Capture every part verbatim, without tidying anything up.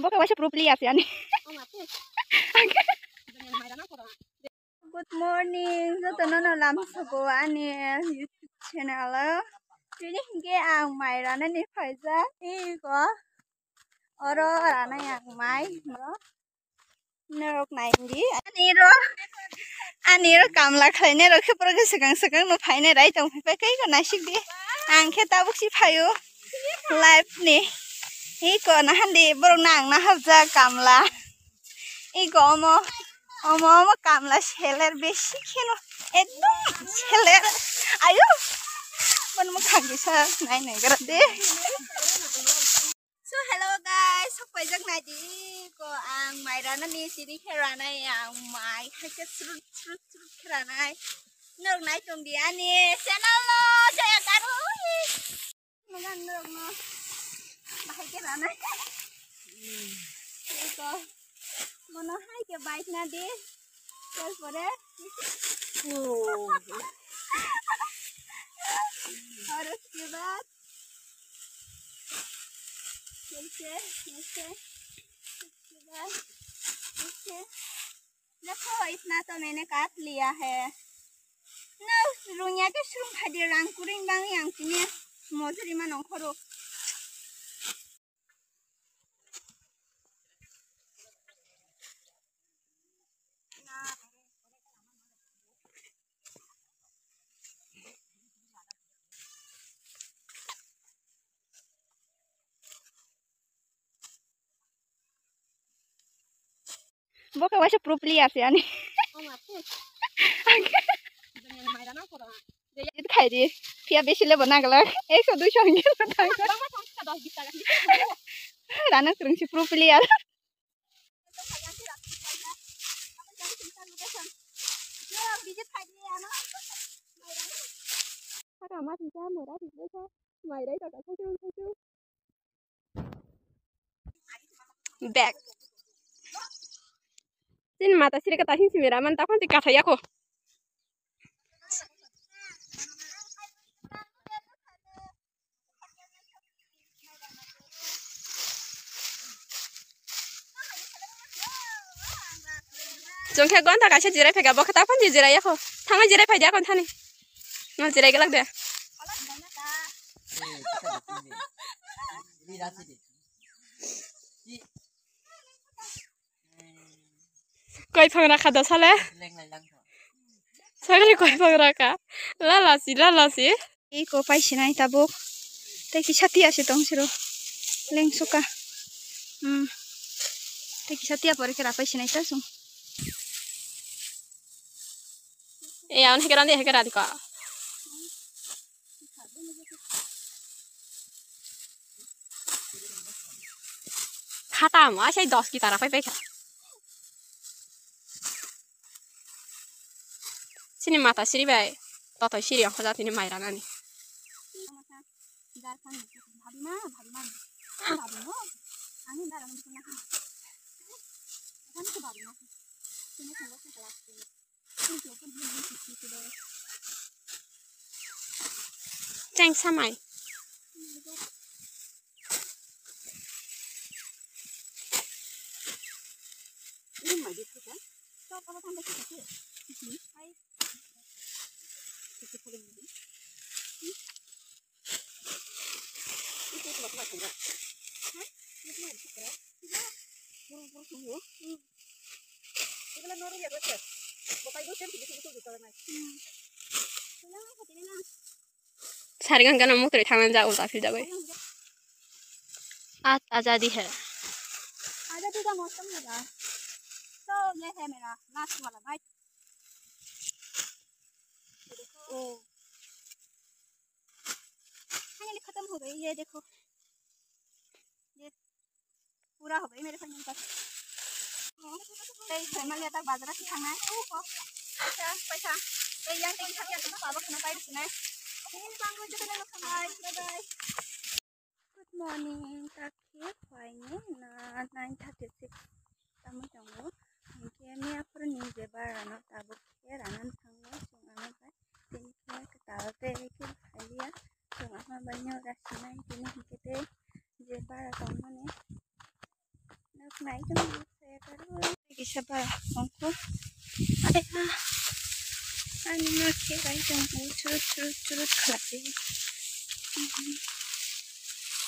Bo khe waisa pro player se ani. Good morning, jotono no lamsogo ani YouTube channel o. Tini hinkhe ang mai ranani phaijak. Ego oro ranai ang mai. Norok nai di. Ani ro, ani ro kamla khlainai rok khe borok khe swkang swkang no phainai rai tong phai khe ko naisik di. Ang khe tabuk si phaio live ni. Iko nahan di borok nang naharjak kamla. Iko omo, omo, omo kamla seler besi kheno. Ekdom seler. Ayo. Bon mo khangisa nai nai gra de. So hello guys, sok paijak nai di ko ang mai rana ni tini khe ranai ang mai khaikhe srut srut srut khe ranai. Norok nai tong di ani channel no jaya karu. Magan norok no bahai khe ranai. Iko mono hai khe bike na di. Tarpore aur uske baad ऐसे, ऐसे, उसके बाद ऐसे। देखो, इतना तो मैंने काट लिया है। Na, rungya ke srung phadi rang kuring bang yang tini mojori ma nongkhoro. Bo khe waisa pro player se ani. Khai di. Phiya besi lebo naglak. Ekso duiso hingke thang. Rana kwrwng si pro player. Saka ma sisa mora sisa mairai taka saka saka. Bag. Chini mata siri kata hing simi raman ta khonti kathai yako. Chwng khe gonta kaisa jirai phaikha, bo khe ta phone jirai yakho. Thangwi jirai phaidi akon thani. No jirai glak de. Koi phang rakha do sale. Sagri koi phang rakha. Lala si, lala si. Iko pai sinai tabuk. Tei kisa tiya se tong siro. Leng suka. Hmm. Tei kisa tiya pore khe rapai sinai ta sung. E, yaun hekera ni hekera diko. Khata mo asai dos ki tara pai pai kha. Chini mata siri bai, totoi siri ongkha jatini mai ranani. Cheng samai. Sari gan gana mukri thangan ja uta phil jagoi. Aaj azadi hai. आजादी का मौसम लगा। तो ये है मेरा लास्ट वाला बाइक। ये देखो। फाइनली खत्म हो गई, ये देखो। ये पूरा हो गई मेरे फाइनल का। Tei phaimaliya tak bazar se thangnai. Paisa, paisa. Tei yang tei kisa kisa tongma pabo kheno pai rwkhnai. Bye bye. Good morning, tak khe phaini na nine thirty six tamo tongo. Hinkhe miyaphurni je bara no tabuk khe ranan thango chwng ano bai. Tini khe kwtal tei khe phailiya chwng ano bai no rasinai tini hinkhe tei je bara tongmani. Nai tong saya karo. Kisa ba kongko. Ai ha. Ani ma khe bai tong churut churut churut khalai.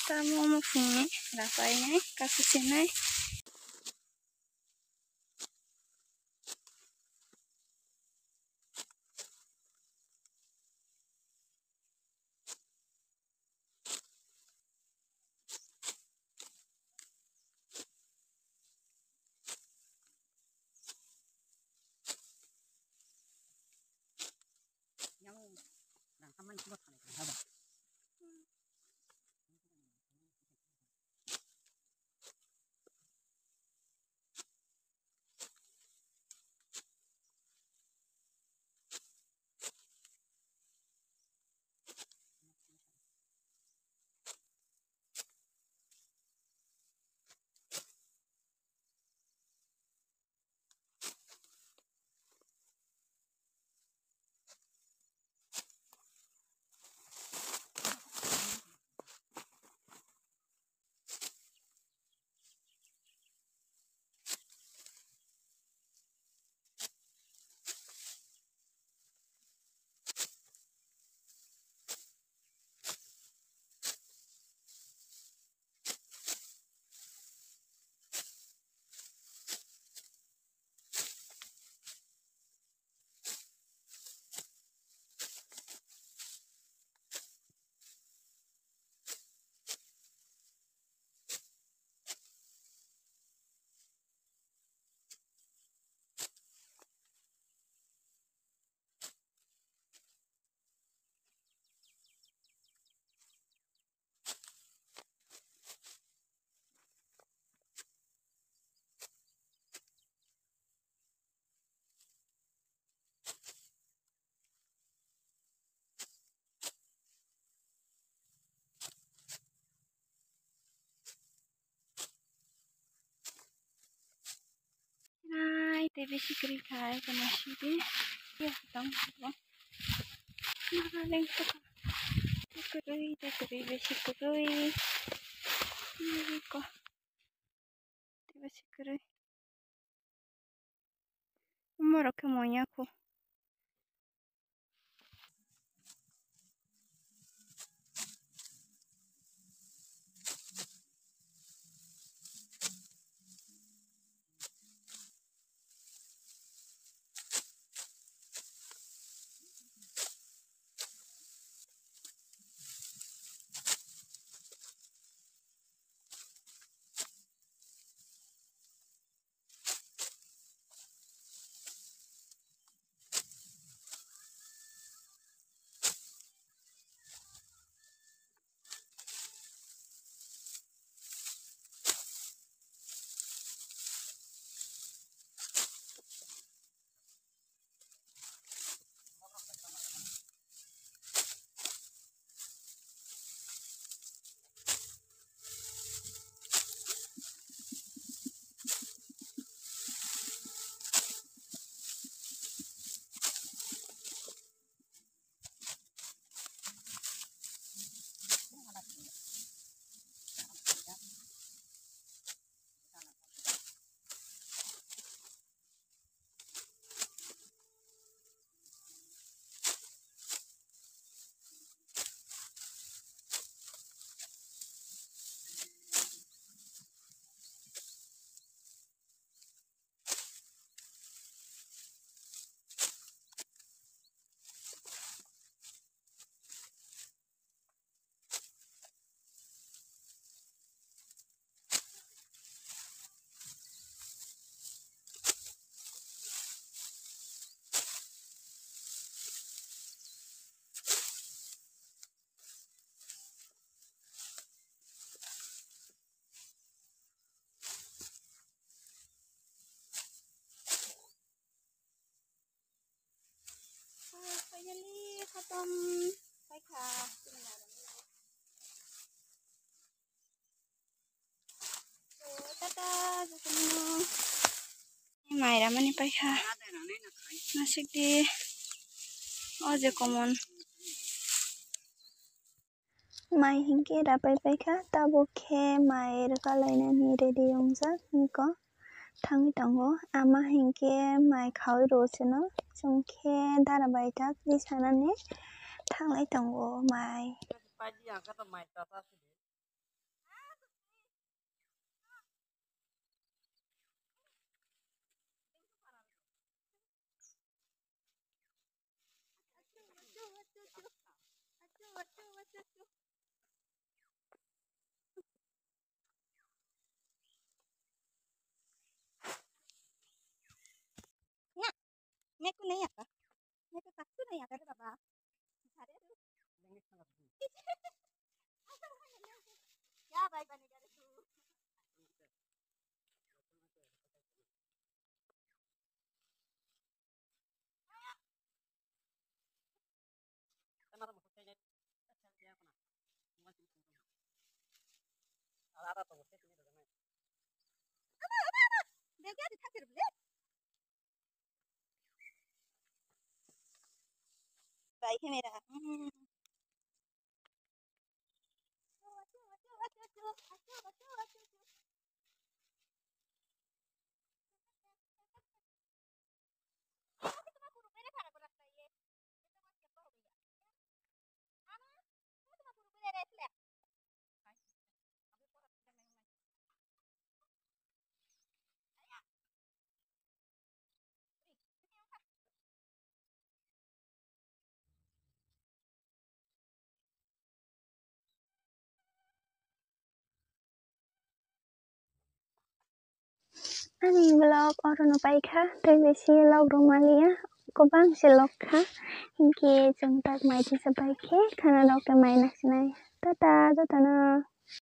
Tamo mo phungni rapai nai kasu sinai. Nai, tei bisi kwrwi khai, tei ma sidi. Yo, tong, tong. Naleng, tong. Tei kwrwi, tei kwrwi, bisi kwrwi. Naleng, ko. Tei bisi kwrwi. Umorok khe moya kho. Ah, finally, khatam. Paikha. So, tata, jotono. Mai ramani paikha. Nasik di. O je common. Mai hinkhe rapai paikha, tabuk khe mai rwkalainani ready wngjak, niko thangwi tongo. Ama hinkhe mai khaui rw sino, chwng khe dara bai tak ri sanani thanglai tongo mai. Nga, nga ko nai aka. Nga ko tak tu nai aka de baba. Sare tu. Kya bhai bane ga re tu? Bai khe mera. Ani vlog orono paikha, tei bisi vlog rwmaliya, kwbang se vlog kha, hinkhe chwng tak mai tisa paikhe khana rok tei mai nasinai. Tata jotono.